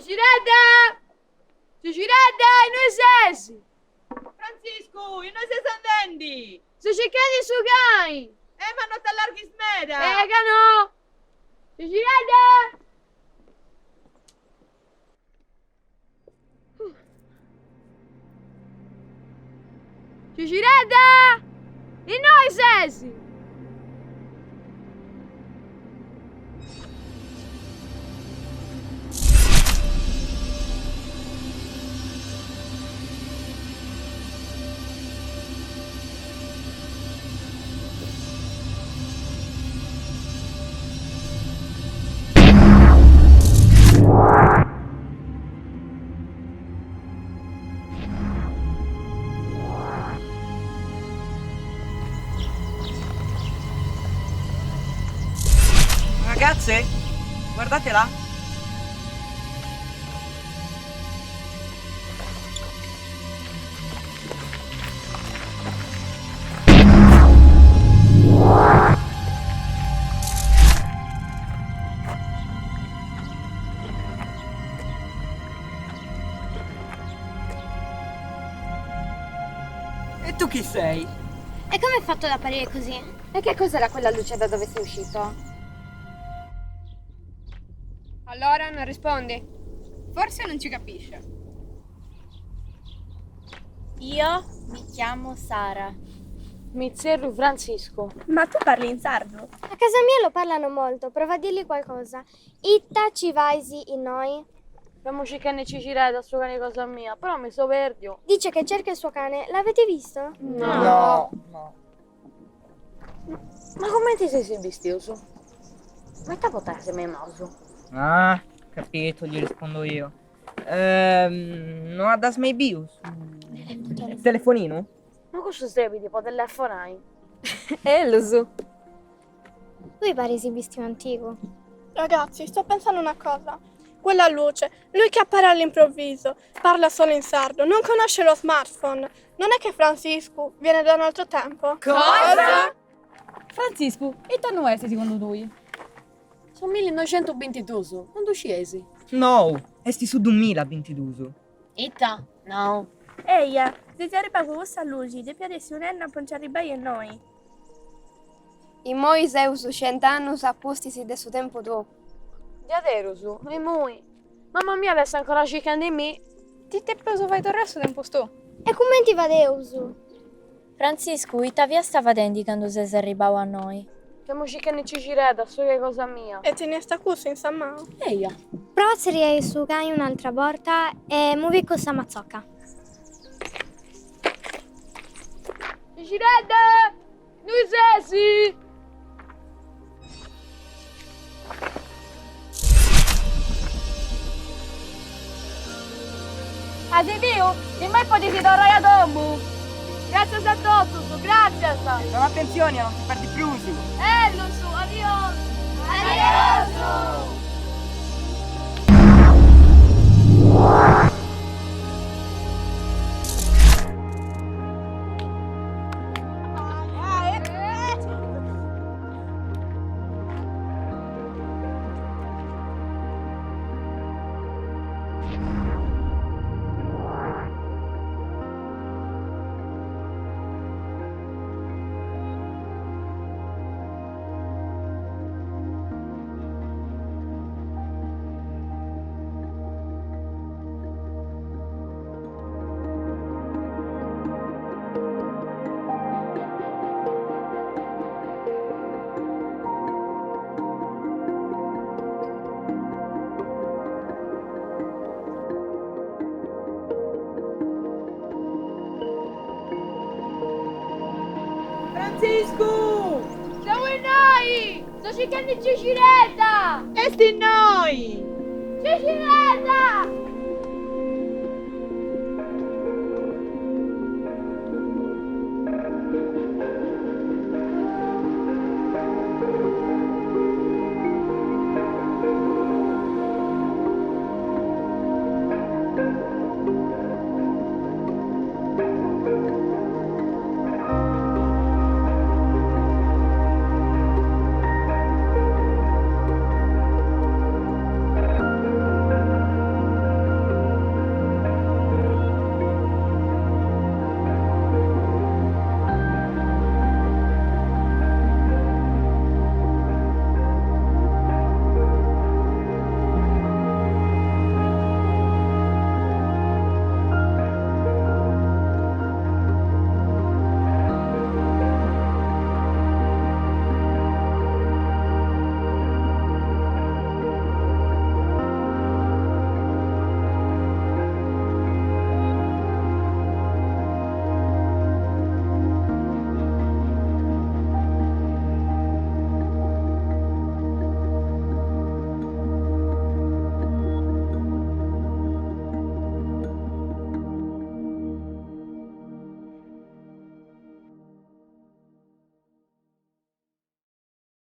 Cixiredda! Cixiredda, innui ses? Frantziscu, innui ses andendi? Seu circhendi su cani! Eh, ma no t'allarghis meda! Eh, ca no! Cixiredda! Cixiredda! Innoi ses? Ragazze, guardate là. E tu chi sei? E come hai fatto ad apparire così? E che cos'era quella luce da dove sei uscito? Allora non rispondi? Forse non ci capisce. Io mi chiamo Sara. Mi zerriu Frantziscu. Ma tu parli in sardo? A casa mia lo parlano molto, prova a dirgli qualcosa. Itta ci faisi innoi? Femu circhendi Cixiredda, su cani cosa mia, però mi so perdiu. Dice che cerca il suo cane, l'avete visto? No. No. Ma cumenti seis bistius? Ma ita poita si mimaus? Ah, capito, gli rispondo io. Ehm, no ddas mai biu su telefoninu? Ma cussu srebit po telefonai? Ellus! Tui paris bistiu antigu. Ragazzi, sto pensando una cosa. Quella luce, lui che appare all'improvviso, parla solo in sardo, non conosce lo smartphone. Non è che Franciscu viene da un altro tempo? Cosa? Frantziscu, ita annu est segundu tui? Su millinoixentusbintidus, non ddu scieis? Nou, est su dumillabintidus. Ita? Nou. Eia, si est arribau cun cussa luxi, depiat essi un'enna po nci arribai a innoi. Immoi seus cent'annus a pustis de su tempu tuu. Diaderus, e immoi? Mamma mia est ancora circhendi-mì. Ti depeus fai torrai a su tempus tuu. E cumenti fadeus? Frantziscu, ita fiasta fadendi candu ses arribau a innoi? Femu circhendi Cixiredda, su cani cosa mia. E teniasta cussu in sa manu? Eia. Prova a tzerriai su cani un'altra borta e movi cussa matzoca. Cixiredda! Innui ses? As biu? Immoi podis torrai a domu! Gràtzias a totus, gràtzias! Fai atentzioni a non ti perdi prus! Ellus! Adiosu! Adiosu! Frantziscu! Seu innoi! Seu circhendi Cixiredda! Est innoi! Cixiredda!